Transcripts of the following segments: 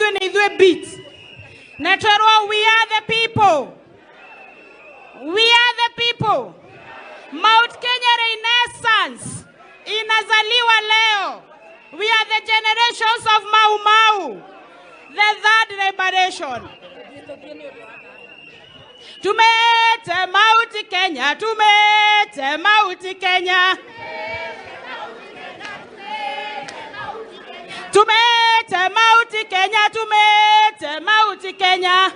Ithuĩ nĩ ithuĩ beat na twerwo we are the people, we are the people. Mount Kenya Renaissance inazaliwa leo. We are the generations of Mau Mau, the third liberation. Tumete Mount Kenya, tumete Mount Kenya. Tumete Mount Kenya, tumete Mount Kenya.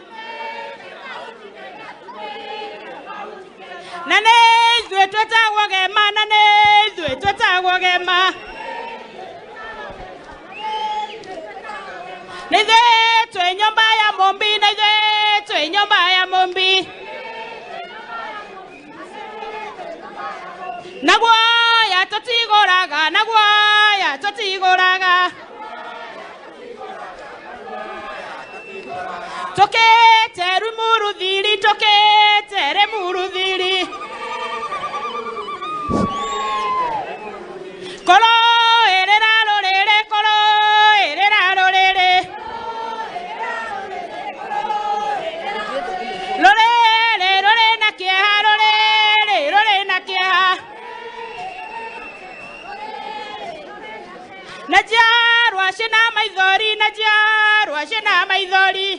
Na nĩ ithuĩ twĩtagwo gema, na nĩ ithuĩ twĩtagwo gema. Nĩ ithuĩ twĩ nyũmba ya Mũmbi, na ithuĩ twĩ nyũmba ya Mũmbi. Na guoya tũtigũraga, na guoya tũtigũraga. Tũkĩte Rumuruthiri, tũkĩte Rĩmuruthiri. Kũrũĩrĩra rũrĩrĩ, kũrũĩrĩra rũrĩrĩ. Rũrĩrĩ rũrĩ na kĩeha, rũrĩrĩ rũrĩ na kĩeha. Na njiarwa ciĩna maithori, na njiarwa ciĩna maithori.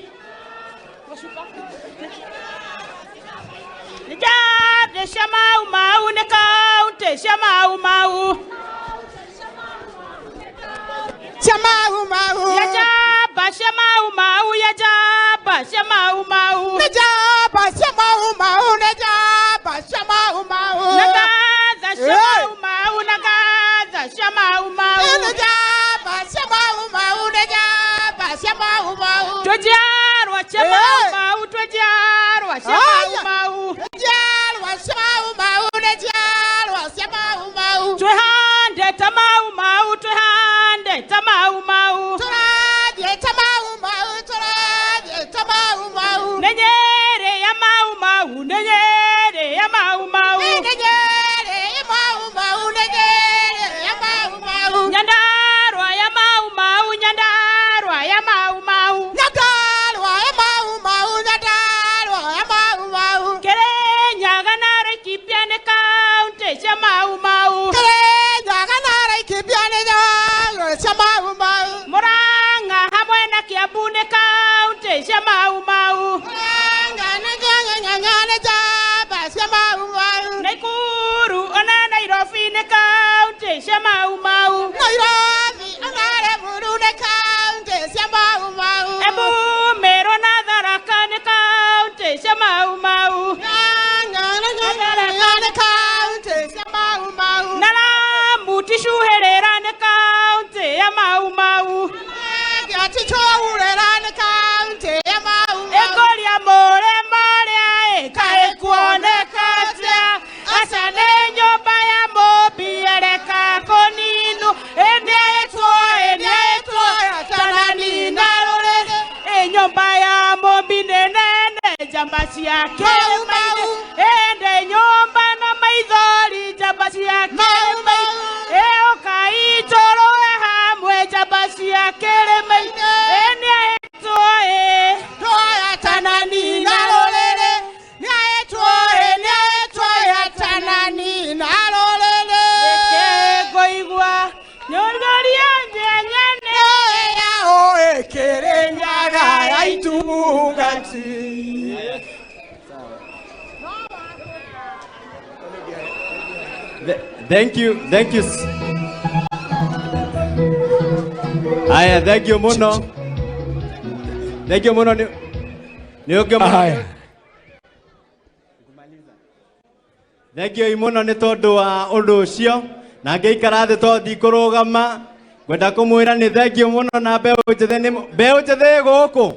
Nĩ njathĩ cia Mau Mau, nĩ kaũntĩ cia Mau Mau. Cia Mau Mau. Ya njamba cia Mau Mau, ya njamba cia Mau Mau. Nĩ njamba cia Mau Mau, nĩ njamba cia Mau Mau. Na ngatha cia Hey! Mau Mau, na ngatha cia Mau Mau. Nĩ njamba cia Mau Mau, nĩ njamba cia Mau Mau. Twĩ njiarwa cia Hey! Mau Mau, twĩ njiarwa cia Mau Aya! Mau. Nĩ njiarwa cia Mau Mau, nĩ njiarwa cia Mau Mau. Twĩhande ta Mau Mau, twĩhande ta Mau Mau. Tũrathiĩ ta Mau Mau, tũrathiĩ ta Mau Mau. Nĩ Nyĩrĩ ya Mau Mau, nĩ Nyĩrĩ ya Mau Mau. Nĩ Nyĩrĩ ya Mau Mau, nĩ Nyĩrĩ ya Mau Mau. Nyandarua ya Mau Mau, Nyandarua ya Mau Mau. Nyandarua ya Mau Mau, Nyandarua ya Mau Mau. Kĩrĩnyaga na Laikipia nĩ kaũntĩ cia Mau Mau. Kĩrĩnyaga na Laikipia nĩ kaũntĩ cia Mau Mau. Murang'a hamwe na Kiambu nĩ kaũntĩ cia Mau Mau. Murang'a na Nyang'ang'a nĩ njamba cia Mau Mau. Naikuru ona Nairobi nĩ kaũntĩ cia Mau Mau. Nairobi ona Limuru nĩ kaũntĩ cia Mau Mau. Embu, Meru na Tharaka nĩ kaũntĩ cia Mau Mau. Nyang'ang'a nĩ kaũntĩ cia Mau Mau. Na Lamu ticuhĩrĩra nĩ kaũntĩ ya Mau Mau. Ticuhĩrĩra nĩ kaũntĩ ya Mau Mau. Ĩkũria mũrĩma ũrĩa ĩkaĩ kuoneka atĩa? Aca nĩ nyũmba ya Mũmbi ereka kũninwo. Ĩ nĩaĩtwo, ĩ nĩaĩtwo, tananina rũrĩrĩ. Ĩ nyũmba ya Mũmbi nĩ nene njamba cia kĩrĩma-inĩ. Ĩndĩ nyũmba na maithori njamba cia kĩrĩma-inĩ. Ĩ ũkai tũrũe hamwe njamba cia kĩrĩma-inĩ. Ĩ nĩaĩtwo, ĩ Tananina rũrĩrĩ. Nĩaĩtwo, ĩ nĩaĩtwo, tananina rũrĩrĩ. Ngũigua nyũrũria nyenyene. Kĩrĩnyaga ya itungati. Thank you, thank you. Aya, thank you muno. Thank you muno. Nĩ ũngĩ mũno. Aya. Thank you muno nĩ tondũ wa ũndũ ũcio na ngĩikara thĩ tondũ ndikũrũgama ngwenda kũmwĩra nĩ thank you mũno na mbeũ njĩthĩ nĩ mbeũ njĩthĩ ĩ gũkũ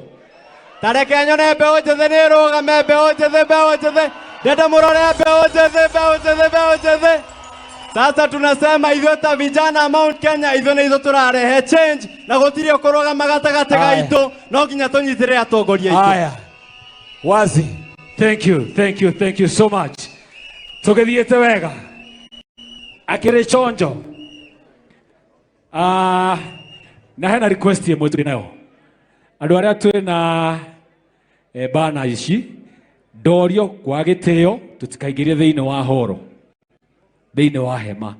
ta reke nyone mbeũ njĩthĩ nĩ ĩrũgame mbeũ njĩthĩ mbeũ njĩthĩ ndenda mũrore mbeũ njĩthĩ mbeũ njĩthĩ mbeũ njĩthĩ. Sasa tunasema ithuĩ ta vijana Mount Kenya ithuĩ nĩ ithuĩ tũrarehe change na gũtirĩ ũkũrũgama gatagatĩ Aya. gaitũ no nginya tũnyitĩrĩre atongoria aitũ. Aya. Wazi. Thank you, thank you, thank you so much. Tũgĩthiĩte wega. Akĩrĩ chonjo. Ah, na hena request ĩmwe tũrĩ nayo. Andũ arĩa twĩna bana ici ndorio kwa gĩtĩo tũtikaingĩrie thĩinĩ wa horo, thĩinĩ wa hema.